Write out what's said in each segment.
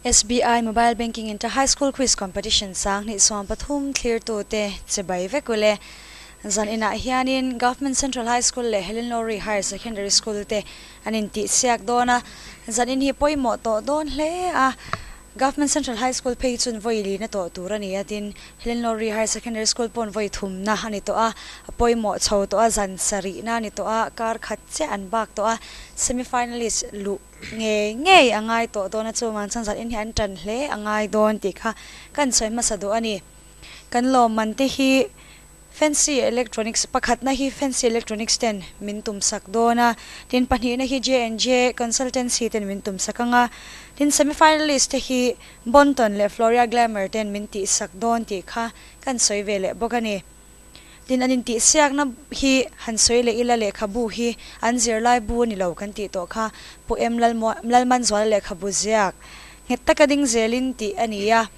SBI Mobile Banking Inter High School Quiz Competition 2023 thlirtute chibai vek ule. Zan inah hianin Government Central High School leh Helen Lowry Higher Secondary School te an intih siak dawn a. Zan in hi pawimawh tawh dawn hle a. Government Central High School phei chuan vawi lina tawh tur a ni a, tin Helen Lowry Higher Secondary School paw'n vawi thumna a ni tawh a, a pawimawh chho tawh a, zan sarihna a ni tawh a, kar khat chiah an bak tawh a, semi-finalist luh ngei ngei a ngai tawh dawn a, chuvang chuan zan in hi an tan hle a ngai dawn tih kha kan sawi hmasa duh a ni. Kan lawmman te hi Fancy Electronics pakhatna hi Fancy Electronics ten min tum sak dawn a, tin pahnihna hi J&J Consultancy ten min tum sak ang a, tin semi-finalist te hi Bonton leh Floria Glamour ten min tih sak dawn tih kha kan sawi ve leh bawk a ni. Tin an intihsiakna hi han sawi leh ila lehkhabu hi an zirlai bu a ni lo kan tih tawh kha Pu M Lalmanzuala lehkhabu ziak nghet taka ding zelin tih a ni a,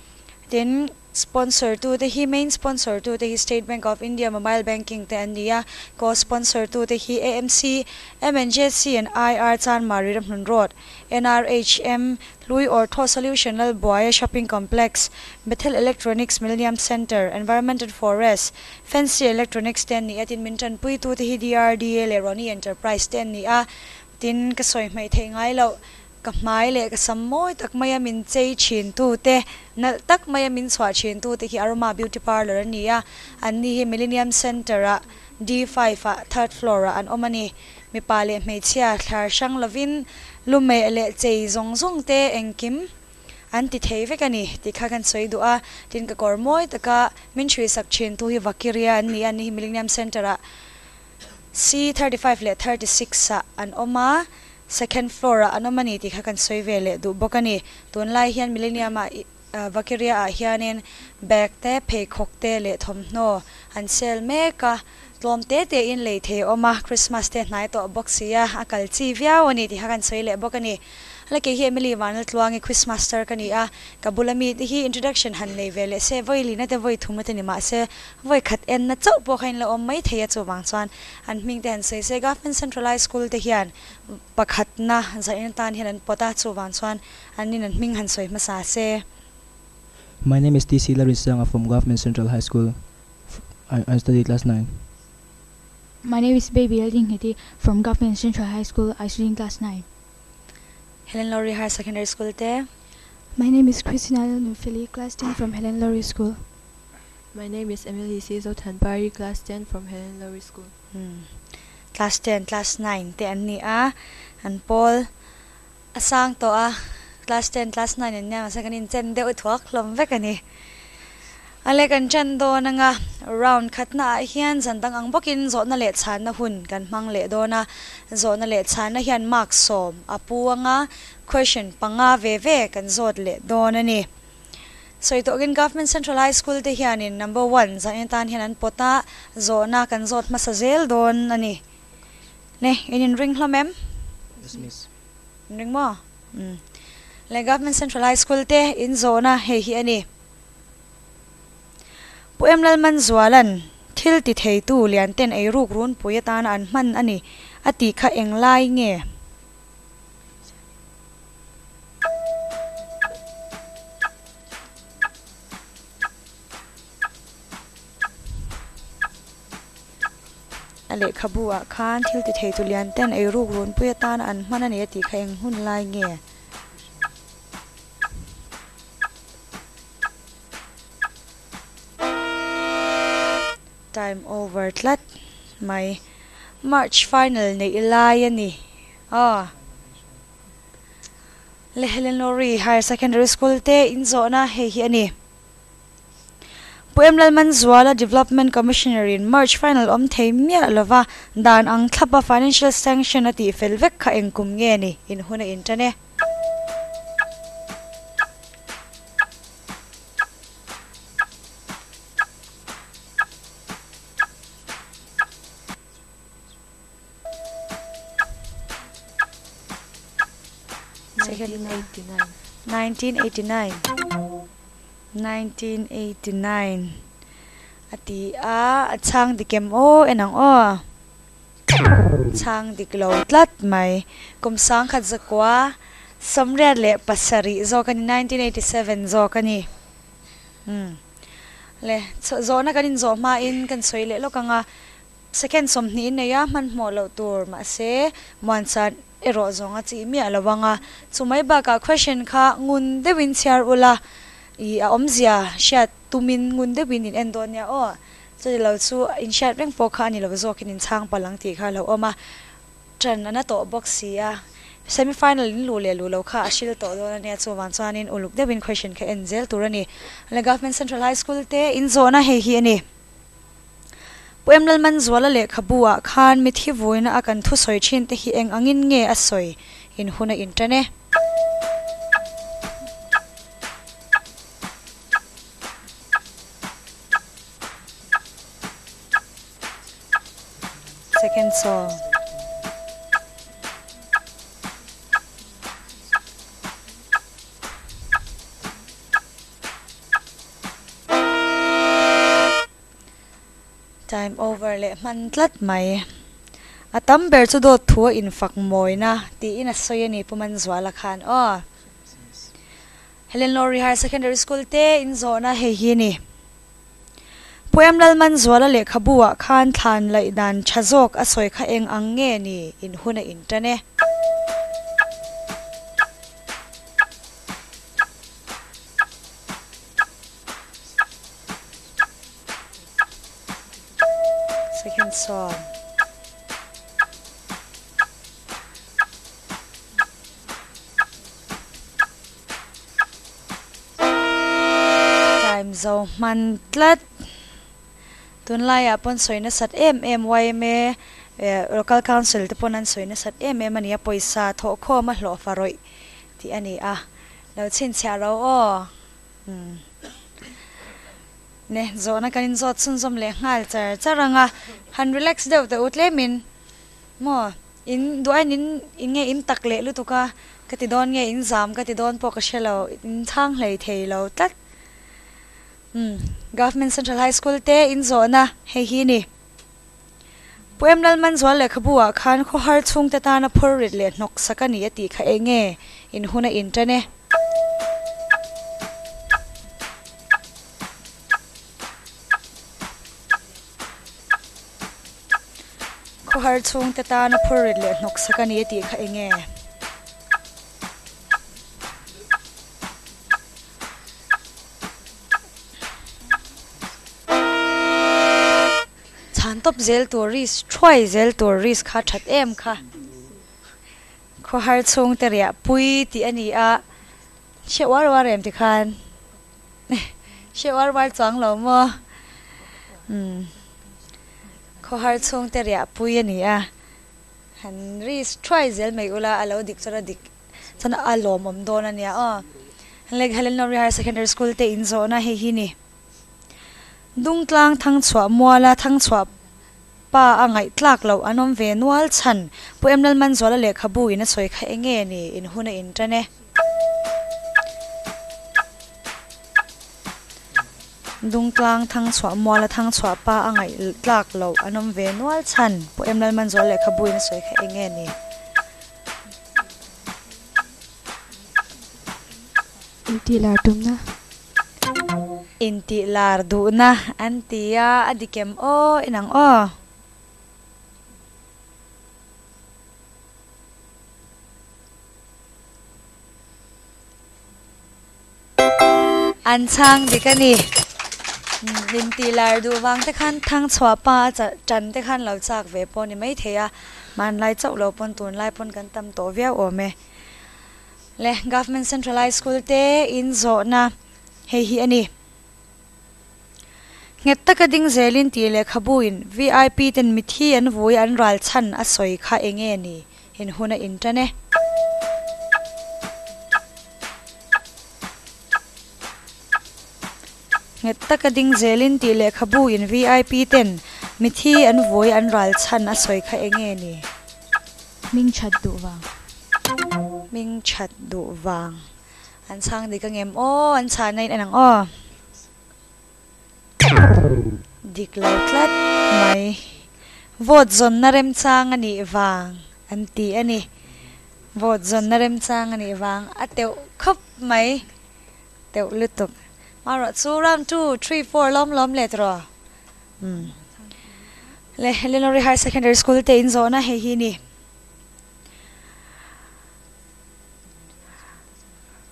tin Sponsor tu te hi main sponsor tu te hi State Bank of India Mobile Banking te an ni a, co-sponsor tu te hi AMC, MNJC and IR Chanmari Ramhlun Road, NRHM, Hlui Ortho Solution Lalbuaia Shopping Complex, Bethel Electronics Millennium Centre, Environment and Forest, Fancy Electronics te an ni a, tin min tanpui tu te hi DRDA leh Ronnie Enterprise te an ni a, tin ka sawi hmaih theih ngai loh. Ka hmai leh ka sam mawi tak maia min chei thin tute, nalh tak maia min chhuah thin tute hi Aroma Beauty Parlour a ni a, an ni hi Millennium Centre ah D5 ah third floor ah an awm a ni. Mipa leh hmeichhia thlar hrang lovin lumeh leh chei zawng zawng te engkim an ti thei vek a ni tih kha kan sawi duh a, tin ka kawr mawi taka min hruisak thin tu hi Vakiria an ni a, an ni hi Millennium Centre ah C35 leh 36 ah an awm a. Second floor ah an awm a ni tih kha kan sawi ve leh duh bawk a ni. Tunlai hian Millennium ah Vakiria ah hianin bag te, pheikhawk te leh thawmhnaw an sale mek a, tlawm te te in lei thei a awm a, Christmas te hnai tawh bawk si a, a kal chi viau a ni tih kha kan sawi leh bawk a ni. Hala kei hi Emily Vanlaltluangi Christmas star ka ni a, ka bula mite hi introduction han nei ve leh se, vawi lina te vawi thuma te ni mahse vawi khat enna chauh pawh kha in la awm mai thei a, chuvang chuan an hming te han sawi se Government Central High School te hian pakhatna zain atan hian an pawt a, chuvang chuan an in an hming han sawi hmasa se. My name is TC Larinsanga from Government Central High School. I, I study class 9. My name is Baby Lalringheti from Government Central High School. I study in class 9. Helen Lowry Higher Secondary School te. My name is Christina Nufili, class 10 from Helen Lowry School. My name is Emily C. Zothanpari, class 10 from Helen Lowry School. Class 10, class 9 te an ni a, an pawl a sang tawh a, class 10, class 9 an nia mahse kan inchen deuh thuak hlawm vek a ni. A le kan ṭan dawn anga round khatna ah hian zan dang ang bawkin zawhna leh chhanna hun kan hmang leh dawn a, zawhna leh chhanna hian mark sawm a pu anga question panga ve ve kan zawt leh dawn a ni. Sawi tawkin Government Central High School te hianin number one zan atan hian an pawt a, zawhna kan zawt hmasa zel dawn a ni. Ne, in inring hlawm em? Yes, miss. Inring maw? Umm. Le Government Central High School te in zawhna hei hi a ni. Pu Em Lalmanzuala'n thil ti theitu lianten eiruk runpui atana an hman a ni a tih kha englai nge? A lehkhabu ah khan thil ti thei tu lian ten ei ruk runpui atana an hman a ni a tih kha eng hun lai nge? Time over tlat mai. March final neih lai a ni. Aw. Le Helen Lowry Higher Secondary School te in zawhna hei hi a ni. Pu Em Lalmanzuala Development Commissioner in March final awm thei miah lova dan ang thlapa financial sanction a tih fel vek kha eng kum nge ni in hun a intan e. 1989 1989 a ti a, a chhang dik em aw en ang aw chhang dik lo tlat mai kum sangkhat zakua 87 zawk a ni, 1987 zawk a ni. Umm. Le, zawhna kan inzawh hmain kan sawi leh lawk ang a, second 20 in nei a, hmanhmawh loh tur, mahse muansan erawh zawng a chih miah lo ang a, chumai bakah question kha ngun deuhin chhiar ula, ih a awmzia hriat tumin ngun deuhin in en dawn nia aw, chuti lo chu in hriat reng pawh kha a ni lo zawkin in chhang palh ang tih kha a lo awm a. Ṭan a na tawh bawk si a, semi final in luh leh luh lo kha a hril tawh dawn a nia, chuvang chuanin uluk deuhin question kha en zel tur a ni. Le Government Central High School te in zawhna hei hi a ni. Pu Em Lalmanzuala lehkhabu ah khan mithi vuina a kan thusawi thin te hi eng angin nge a sawi in hun a inṭan e. Second song. Time over leh hman tlat mai. A tam ber chu dawt thu a infak mawina tiin a sawi a ni Pu Manzuala khan aw. Helen Lowry Higher Secondary School te inzawhna hei hi a ni. Pu Em Lalmanzuala lehkhabu ah khan thlan laih dan tha zawk a sawi kha eng ang nge ni in hun a intan e. Second song. Time zo hman tlat. Tunlaiah pawn sawi nasat em em yma Local Council te pawn an sawi nasat em em a ni a, pawisa thawhkhawm a hlawh fa rawih tih a ni a, lo chhinchhiah ro aw. Umm. Ne, zawhna kan inzawt chhunzawm leh nghal char char ang a, han relax deuh teh u tlemin maw. In duain in in nge in tak leh lutuk a, ka ti dawn nge in zam ka ti dawn pawh ka hre lo, in chhang hlei thei lo tlat. Umm, Government Central High School te in zawhna hei hi ni. Pu Em Lalmanzual lehkhabu ah khan khawhar chhungte tana phur rit leh hnawk sak a ni a tih kha eng nge in hun a in tan e. Khawhar chhungte tana phur rit leh hnawk sak a ni a tih kha eng nge? Chhan tawp zel tur risk thuai zel tur risk kha that em kha. Khawhar chhungte riah pui tih a ni a, hre uar uar em tikhan. Hre uar uar chuang lo maw? Umm. Khawhar chhungte riah pui a ni a, han risk thuai zel mai ula a lo dik chuan a dik chuan a lawmawm dawn a nia aw. Lake Helen Lowry Higher Secondary School te inzawhna hei hi ni. Dungtlang Thangchhuah muala Thangchhuah pa a ngaihtlak loh an awm ve nual chhan Pu Em Lalmanzuala lehkhabu in a sawi kha eng nge ni in hun a intan e. Dungtlang Thangchhuah muala Thangchhuah pa a ngaihtlak loh an awm ve nual chhan Pu Em Lalmanzuala lehkhabu in a sawi kha eng nge ni. Intih lar tumna. Intih lar duhna an ti a, a dik em aw inang aw. An chhang dik a ni. Intih lar duh vang te khan Thangchhuah pa a tan te khan lo chak ve pawh a ni maithei a, hmanlai chauh lo pawn tunlai pawn kan tam tawh viau awm e. Le Government Central High School te in zawhna hei hi a ni. Nghet taka ding zelin tih lehkhabu in vip ten mithi an vui an ral chhan a sawi kha eng nge ni in hun a in tan e. Nghet taka ding zelin tih lehkhabu in vip ten mithi an vui an ral chhan a sawi kha eng nge ni. Ming that duh vang. Ming that duh vang. An chhang dik angem aw, an chhahna in en ang aw. Dik lo tlat mai. Vote zawnna remchang a nih vang an ti a ni. Vote zawnna remchang a nih vang a teuh khawp mai. Teuh lutuk. Marawh chu round 2, 3, 4 lawm lawm leh tawh. Um. Le Lenore Higher Secondary School te in zawhna hei hi ni.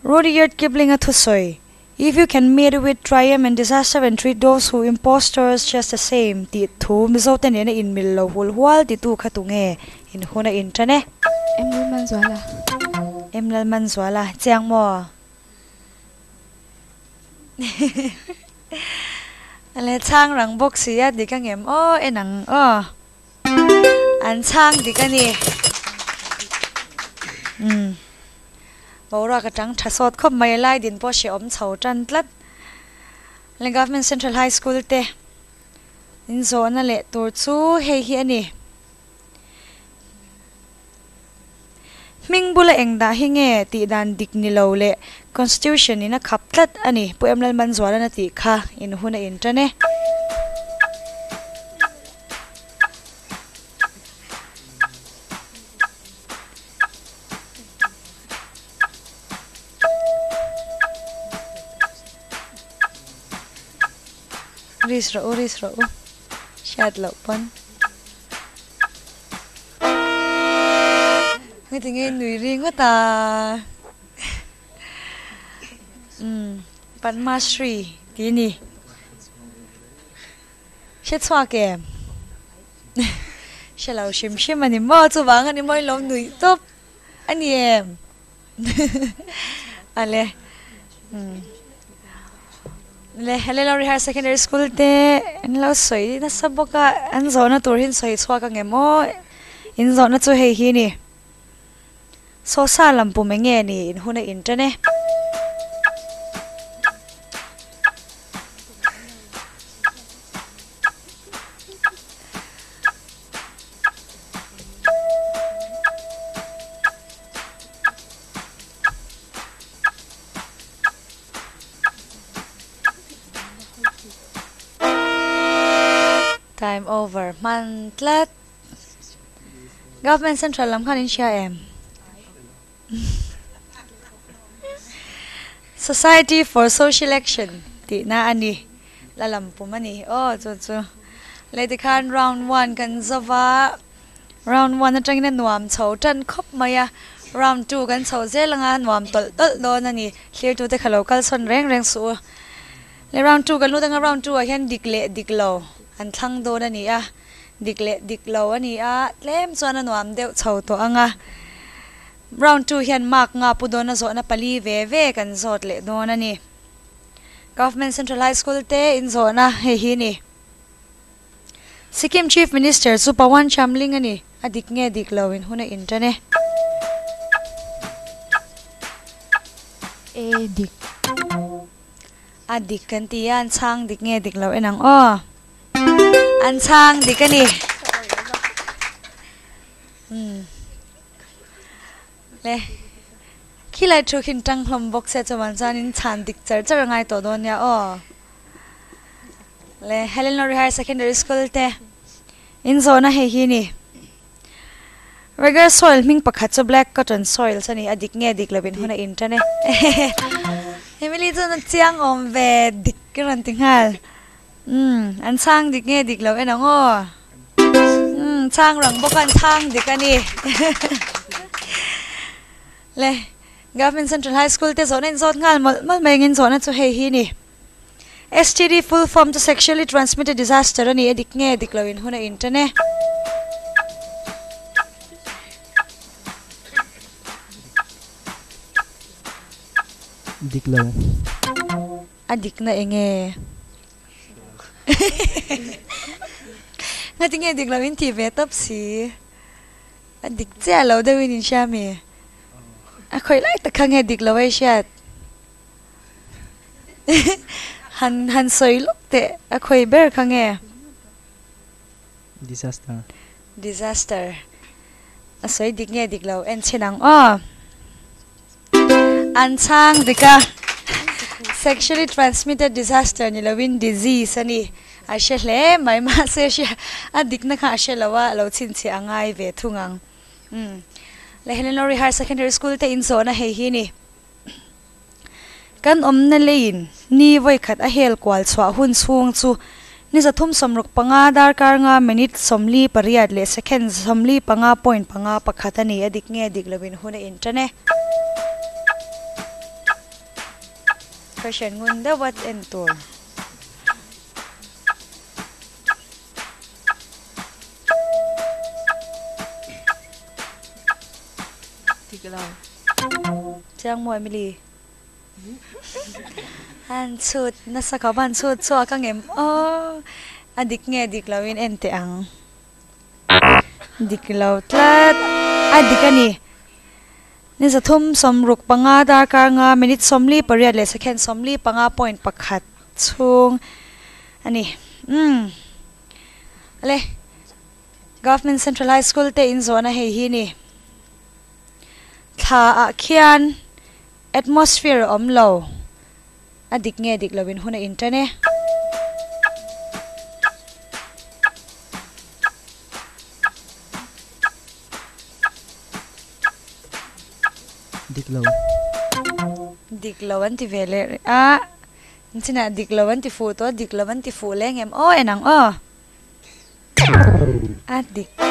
Rudyard Kipling a thusawi, If you can meet with triumph and disaster and treat those who impostors just the same tih thu Mizo te nena inmil lo hul hual titu kha tunge in hun a intan e. M Lalmanzuala. M Lalmanzuala, Chiang maw? Le chhang rang bawk si a dik angem aw en ang aw. An chhang dik a ni. Umm. Boruak a tang tha sawt khawp mai a lai din pawh hrehawm chho tan tlat. Le Government Central High School te in zawhna leh tur chu hei hi a ni. Hming bula eng dah hi nge tih dan dik ni lo leh Constitution in a khap tlat a ni, Pu Em Lalmanzuala'n a tih kha in hun a intan e. Risk rawh u, risk rawh u, hriat loh pawn. Heti nge nui ri ngawt a? Umm Padma Shri tih a ni. Hre chhuak em? Hre lo hrim hrim a ni maw? Chuvang a ni maw in lo nuih tawp a ni em? Ale umm Le Helena Higher Secondary School te an lo sawi nasa bawk a, an zawhna tur hi an sawi chhuak ang em aw? In zawhna chu hei hi a ni. Sawsa lam pum eng nge ni in hun a intan e. Time over hman tlat. Government Central lam khan in hria em? Society for Social Action tihna a ni. La lam pum a ni. Aw chu chu. Lei tikhan round one kan zova. Round one atangin a nuam chho tan khawp mai a. Round 2 kan chho zel anga nuam tawlh tawlh dawn a ni. Thlirtute kha lo kal sawn reng reng suh u. Le round 2 kan lut anga round 2 ah hian dik leh dik lo an thlang dawn a ni a. Dik leh dik lo a ni a, tlem chuan a nuam deuh chho tawh ang a. Round 2 hian mark nga pu dawn a zawhna pali ve ve kan zawt leh dawn a ni. Government Central High School te in zawhna hei hi ni. Sikkim Chief Minister chu Pawan Chamling a ni. A dik nge dik lo in hun a intan e. E dik. A dik kan ti a, an chhang dik nge dik lo en ang aw. An chhang dik a ni. Umm. Le. Khilai thu khin tang hlawm bawk se chuan chuanin chhan dik char char a ngai tawh dawn nia aw. Le Helen Lowry Higher Secondary School te in zawhna hei hi ni. Reger soil hming pakhat chu black cotton soil a ni a dik nge dik lovin hun a in tan e. Emily chuan a chiang awm ve dik ka rawn ti nghal. Umm an chhang dik nge dik lo en ang aw. Umm chhang rang bawk a an chhang dik a ni. Le Government Central High School te zawhna in zawt nghal mawlh mawlh mai angin zawhna chu hei hi ni. STD full form chu Sexually Transmitted Disaster a ni a dik nge dik lo in hun a in tan e. Dik lo. A dik na enge? Ngati nge dik lo in tih ve tawp si? A dik chiah lo deuh in in hria mi? A khawih lai tak kha nge dik lo a i hriat? Han han sawi lawk teh a khawi ber kha nge? Disaster. Disaster. A sawi dik nge dik lo en chhin ang aw. An chhang dik a. Sexually transmitted disaster ni lovin disease a ni. A hre hle mai mahse hria a dikna kha a hre lo a, lo chhinchhiah a ngai ve thung ang. Umm. Le Helen Lowry Higher Secondary School te in zawhna hei hi ni. Kan awmna leiin ni vawikhat a hel kual chhuah hun chhung chu ni 365 darkar nga minute 48 leh second 45.51 a ni. A dik nge dik lovin hun a intan e. Question ngun deuh a en tur. Dik lo. Chiang maw Emily? An chhut nasa khawp an chhut chhuak ang em aw a dik nge dik lo in en teh ang. Dik lo tlat a dik a ni. Ni 365 darkar nga minute 48 leh second 45.1 chhung a ni. Umm ale Government Central High School te in zawhna hei hi ni. Thla ah khian atmosphere a awm lo. A dik nge dik lo in hun a intan e. Dik lo. Dik lo an ti ve leh a. Chinah dik lo an ti fuh tawh, dik lo an ti fuh leh ngem aw en ang aw. A dik lo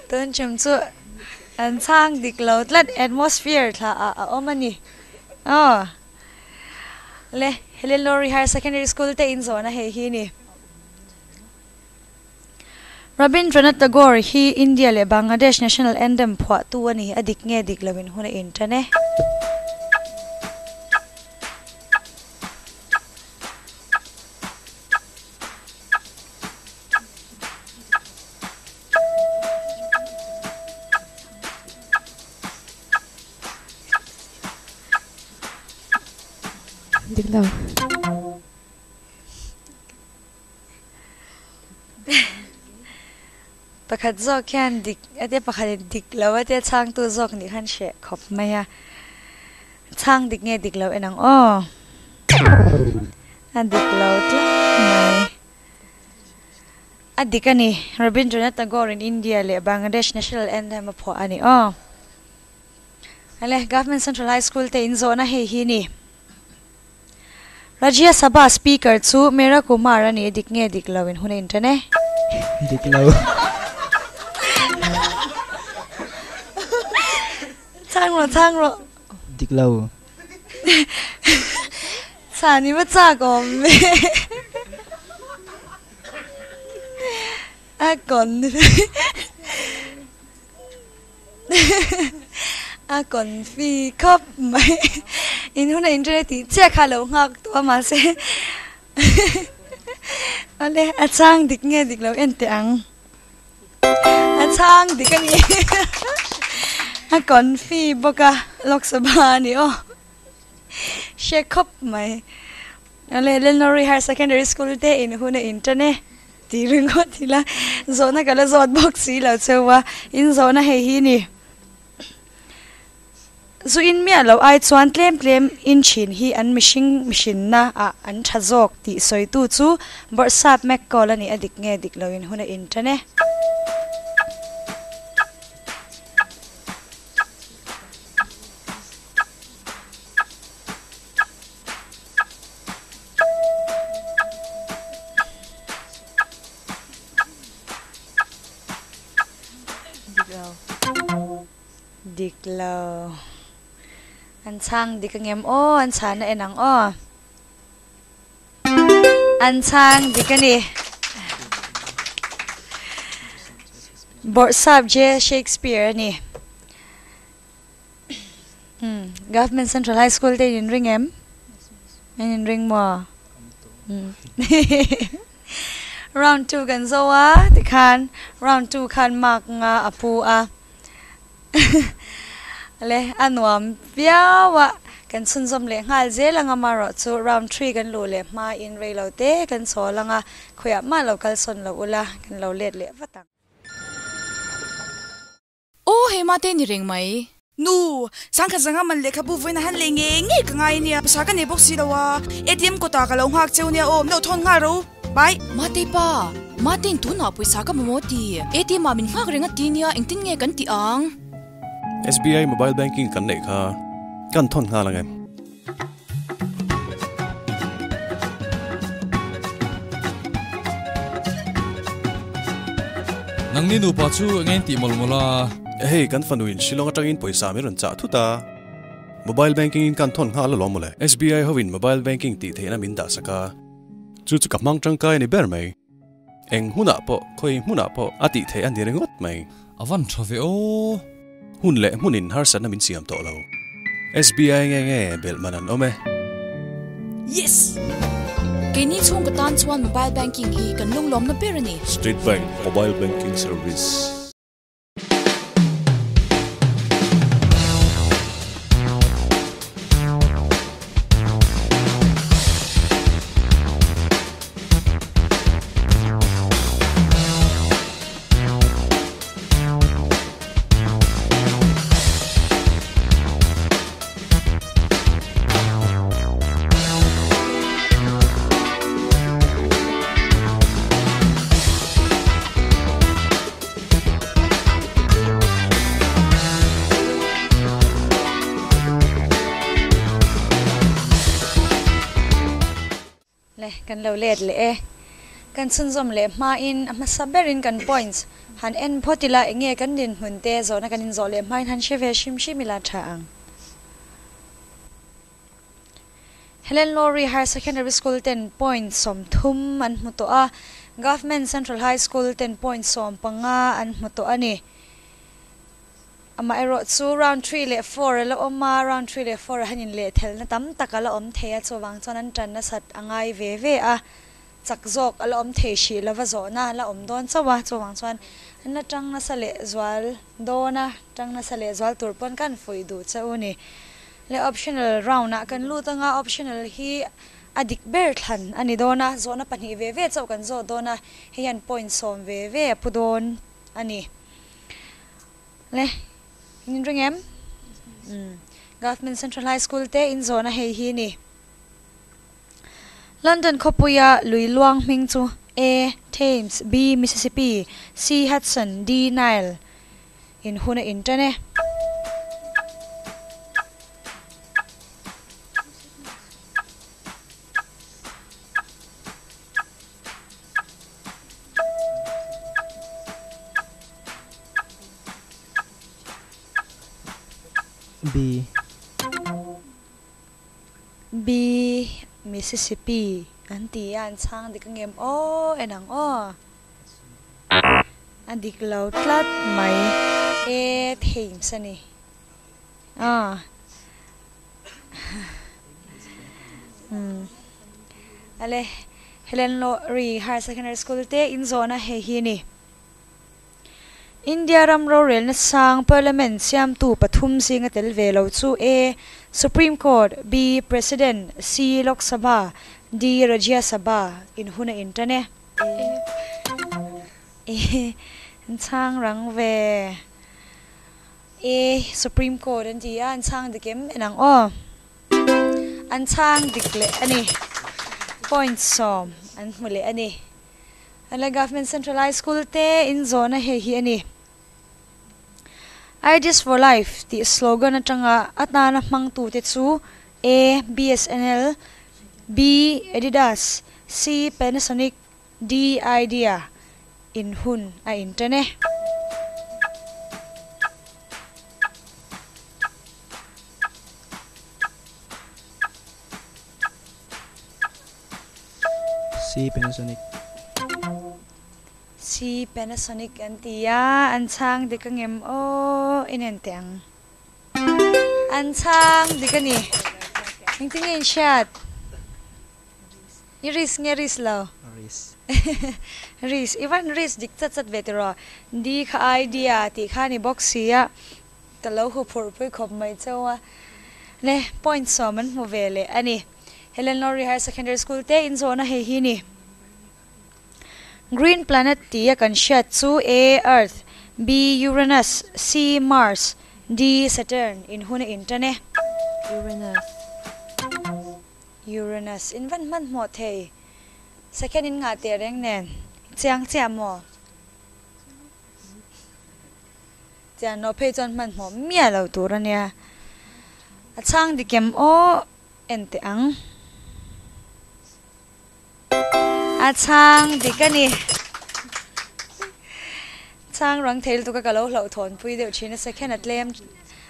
tun ṭum chu an chhang dik lo tlat atmosphere thla ah a awm a ni aw le Helen Lowry Higher Secondary School te in zawhna hei hi ni Rabindranath Tagore hi India leh Bangladesh National Anthem phuahtu a ni a dik nge dik lo in hun a inṭan e. Dik lo. Pakhat zawk hian dik a tia pakhatin dik lo a tia chhangtu zawk nih khan hreh khawp mai a. Chhang dik nge dik lo en ang aw. A dik lo tlat mai. A dik a ni. Rabindranath Tagore in India leh Bangladesh National Anthem a phuah a ni aw. Ale Government Central High School te in zawhna hei hi ni. Rajya Sabha Speaker chu Meera Kumar a ni. Dik nge dik lo in hun a inṭan e. Dik lo. Chhang rawh, chhang rawh. Dik lo. Chhan i va chak awm ve. A kawn a kawn fi khawp mai. In huna internet tih chiah kha lo nghak tawh a mahse awle a chhang dik nge dik lo en teh ang. A chhang dik a ni. A kawn fi bawk a Lok Sabha a ni aw. Hre khawp mai. Awle Lenore Higher Secondary School te in hun a intan e tih ringawt ila zawhna ka la zawt bawk si lo cheu a, in zawhna hei hi ni. Zu in miah loh ai chuan tlem tlem in thin hi an mihring mihrinna ah an tha zawk tih sawitu chu Bawrhsap McCall a ni a dik nge dik lo in hun a intan e. Dik lo. Dik lo. An chhang dik angem aw, an chhana en ang aw. An chhang dik a ni. Bawrhsap J. Shakespeare a ni. Umm Government Central High School te in inring em? In inring maw? Umm Round 2 kan zo a tikhan round 2 khan mark nga a pu a le a nuam viau a kan chhunzawm leh nghal zel anga marawh chu round 3 kan luh leh hma in rei lo te kan chhawl anga khawiah mah lo kalsawn lo ula kan lo let leh vat ang. Aw hei mate ni reng mai. Nu, sangkhat zanga man lehkhabu vawiin a han lei ngei ngei ka ngai ania, pawisa ka nei bawk si lo a, ATM kawtah ka lo nghak cheu nia aw, min lo thawn nghal ro, bye. Mate pa, Matein tunah pawisa ka mamawh ti. ATM ah min nghak reng a ti nia engtin nge kan tih ang? SBI mobile banking kan neih kha kan thawn nghal ang em? Nangni nupa chu eng nge in tih mawlh mawlh a? Hei kan fanu in Shillong atangin pawisa min rawn chah thut a, mobile banking in kan thawn nghal alawm mawle. SBI ho in mobile banking tih theihna min dah sak a, chu chu ka hmang tangkai a ni ber mai. Eng hmunah pawh, khawi hmunah pawh a tih theih a ni ringawt mai. A van tha ve aw. Hun leh hmunin harsatna min siam tawh lo. SBI nge nge belh man an awm e. Yes! Keini chhung ka tan chuan mobile banking hi kan lunglawmna ber a ni. State Bank Mobile Banking Service. Le, kan lo let leh e. Kan chhunzawm leh hmain a hmasa berin kan points han en phawt ila enge kan dinhmun te zawhna kan inzawh leh hmain han hre ve hrim hrim ila tha ang. Helen Lowry Higher Secondary School ten point 30 an hmu tawh a, Government Central High School ten point 15 an hmu tawh a ni. Amaherawh chu round 3 leh 4 a la awm a, round 3 leh 4 ah hian inlehthelna tam tak a la awm thei a, chuvang chuan an tan nasat a ngai ve ve a, chak zawk a la awm thei hrih lova zawhna a la awm dawn chauh a, chuvang chuan an la tang nasa leh zual dawn a, tang nasa leh zual tur pawn kan fuih duh che u ni. Le optional round ah kan lut anga optional hi a dik ber thlan a ni dawn a, zawhna pahnih ve ve chauh kan zawh dawn a, hei hian point 10 ve ve a pu dawn a ni. Le in ring em? Umm Government Central High School te in zawhna hei hi ni. London khawpuia lui luang hming chu A. Thames B. Mississippi C. Hudson D. Nile in hun a intan e. B. B. Mississippi an ti a, an chhang dik ang em aw en ang aw. A dik lo tlat mai. A. Thames a ni. Aw. Umm. Ale, Helen Lowry Higher Secondary School te in zawhna hei hi a ni. India ram rorelna sang Parliament siamtu pathum zinga tel ve lo chu A. Supreme Court B. President C. Lok Sabha D. Rajya Sabha in hun a intan e. A. An chhang rang ve. A. Supreme Court an ti a, an chhang dik em en ang aw. An chhang dik leh a ni. Point 10 an hmu leh a ni. Ala Government Central High School te in zawhna hei hi a ni. Ideas for Life tih slogan atanga atana hmangtu te chu A. BSNL B. Adidas C. Panasonic D. Idea in hun a intan e. C. Panasonic. C. Panasonic an ti a, an chhang dik ang em aw inen teh ang. An chhang dik a ni. Engtin nge in hriat? I risk nge risk lo? Risk. Risk. I van risk dik chat chat ve tiraw? D kha idea tih kha a ni bawk si a, ka lo huphurh pui khawp mai cheu a. Le point 10 an hmu ve leh a ni. Helen Lowry Higher Secondary School te in zawhna hei hi ni. Green Planet tih a kan hriat chu A. Earth B. Uranus C. Mars D. Saturn in hun a intan e. Uranus. Uranus in van hmanhmawh thei. Second in ngah teh reng nen. Chiang chiah maw? Chian loh phei chuan hmanhmawh miah lo tur a nia. A chhang dik em aw en teh ang. A chhang dik a ni. Chhang rang thei lutuk a ka lo hlauhthawn pui deuh thin a second a tlem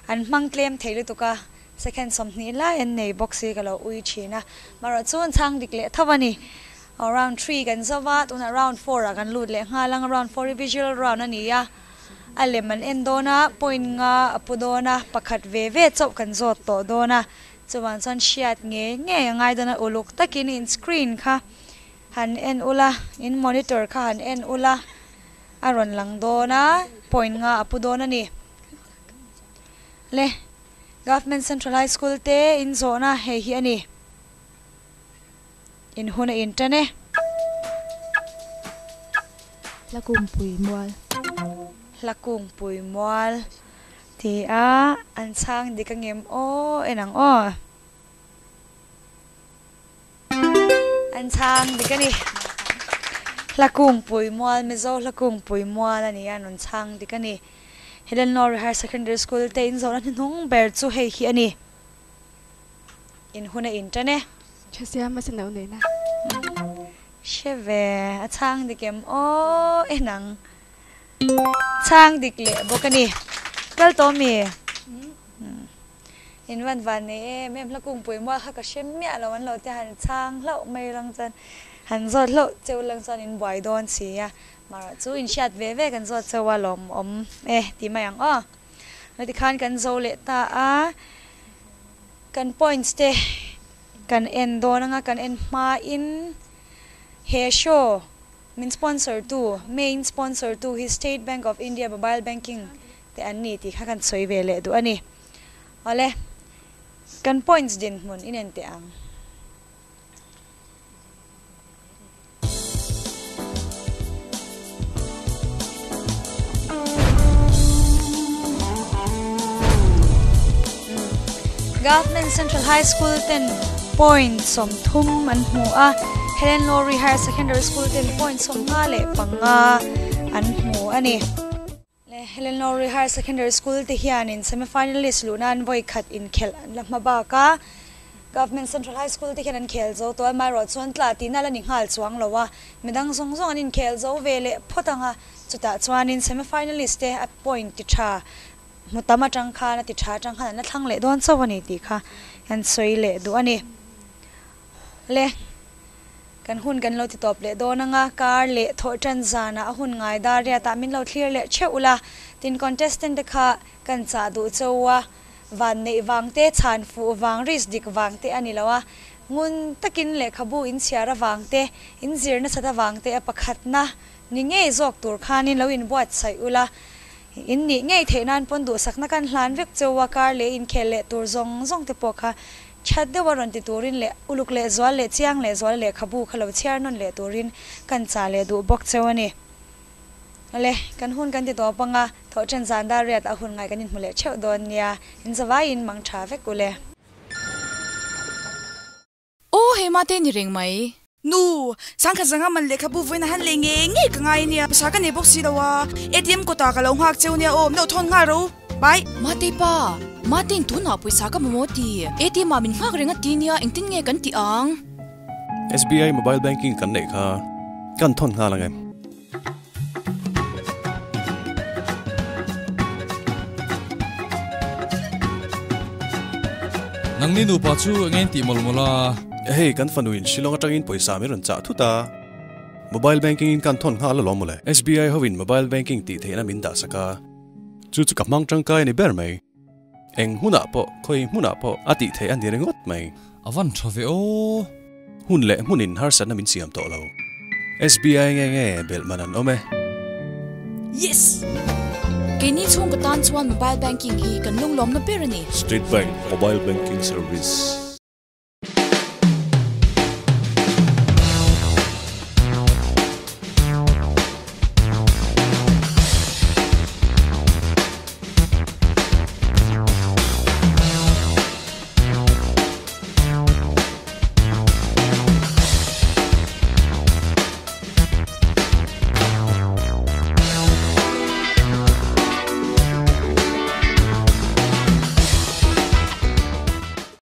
an hmang tlem thei lutuk a second 20 lai an nei bawk si ka lo ui thin a marawh chu an chhang dik leh tho a ni. Aw round 3 kan zo va tunah round 4 ah kan lut leh nghal ang round 4 hi visual round a ni a a lem an en dawn a point nga a pu dawn a pakhat ve ve chauh kan zawt tawh dawn a. Chuan chuan hriat ngei ngei a ngai dawn a, uluk takin in screen kha han en ula, in monitor kha han en ula, a rawn lang dawn a, point nga a pu dawn a ni. Le, Government Central High School te in zawhna hei hi a ni. In hun a in tan e. Hlakungpui mual. Hlakungpui mual. Ti a, an chhang dik angem aw en ang aw. An chhang dik a ni. Hlakungpui mual, Mizo Hlakungpui mual a ni a, an rawn chhang dik a ni. Helen Lowry Higher Secondary School te inzawhna hnuhnung ber chu hei hi a ni. In hun a in tan e. Tha siam a se no neihna. Hre ve, a chhang dik em aw en ang. Chhang dik leh bawk a ni. Kal tawh mi? In van van nei em em hla kungpui mual kha ka hre miah lo an lo te han chhang hlauh mai lang chuan han zawt hlauh cheu lang chuan in buai dawn si a. Marawh chu in hriat ve ve kan zawt cheu a lawmawm e ti mai ang aw. Heti khan kan zo leh ta a, kan points te kan en dawn anga kan en hmain he show Min sponsor tu, main sponsor tu hi State Bank of India Mobile Banking te an ni tih kha kan sawi ve leh duh a ni. Awle, kan points dinhmun inen teh ang. Government Central High School ten point 30 an hmu a, Helen Lowry Higher Secondary School ten point 55 an hmu a ni. Helen Lowry Higher Secondary School te hianin semi-finalist luh nan vawi khat inkhelh an la hma bak a, Government Central High School te hian an khel zo tawh a, amaherawh chuan tla tihna la ni nghal chuang lo a, midang zawng zawng an inkhel zo ve leh phawt ang a, chutah chuanin semi-finalist te a point ti tha hmu tam atang khan a ti tha atang khan an la thlang leh dawn chauh a ni tih kha an sawi leh duh a ni. Le, kan hun kan lo ti tawp leh dawn ang a, kar leh thawh tan zanah a hun ngai dar riatah min lo thlir leh theuh ula, tin contestant te kha kan chah duh chauh a, van neih vang te, chhan fuh vang, risk dik vang te a ni lo a, ngun takin lehkhabu in chhiar avang te, in zir nasat avang te a pakhatna ni ngei zawk tur khanin lo inbuatsaih ula, in nih ngei theih nan pawn duhsakna kan hlan vek chauh a, kar leh inkhel leh tur zawng zawng te pawh kha That deuh a rawn ti turin leh uluk leh zual leh chiang leh zual lehkhabu kha lo chhiar nawn leh turin kan chah leh duh bawk cheu a ni. Awle, kan hun kan ti tawp anga, thawh then zan dar riat a hun ngai kan inhmu leh theuh dawn nia, in zavaiin mang tha vek ule. Aw hei mate ni reng mai. Nu, sangkhat zanga man lehkhabu vawiin a han lei ngei ngei ka ngai ania, pawisa ka nei bawk si lo a, ATM kawtah ka lo nghak cheu nia aw, min lo thawn nghal ro, bye. Mate pa, Matein tunah pawisa ka mamawh ti, ATM ah min nghak reng a ti nia, engtin nge kan tih ang? SBI mobile banking kan neih kha kan thawn nghal ang em? Nangni nupa chu eng eng tih mawlh mawlh a? Hei kan fanuin Shillong atangin pawisa min rawn chah thut a, mobile banking in kan thawn nghal alawm mawle. SBI hovin mobile banking tih theihna min dah sak a, chu chu ka hmang tangkai a ni ber mai. Eng hmunah pawh, khawi hmunah pawh a tih theih a ni ringawt mai. A van tha ve aw. Hun leh hmunin harsatna min siam tawh lo. SBI nge nge belh man an awm e. Yes! Keini chhungkaw tan chuan mobile banking hi kan lunglawmna ber a ni. State Bank Mobile Banking Service.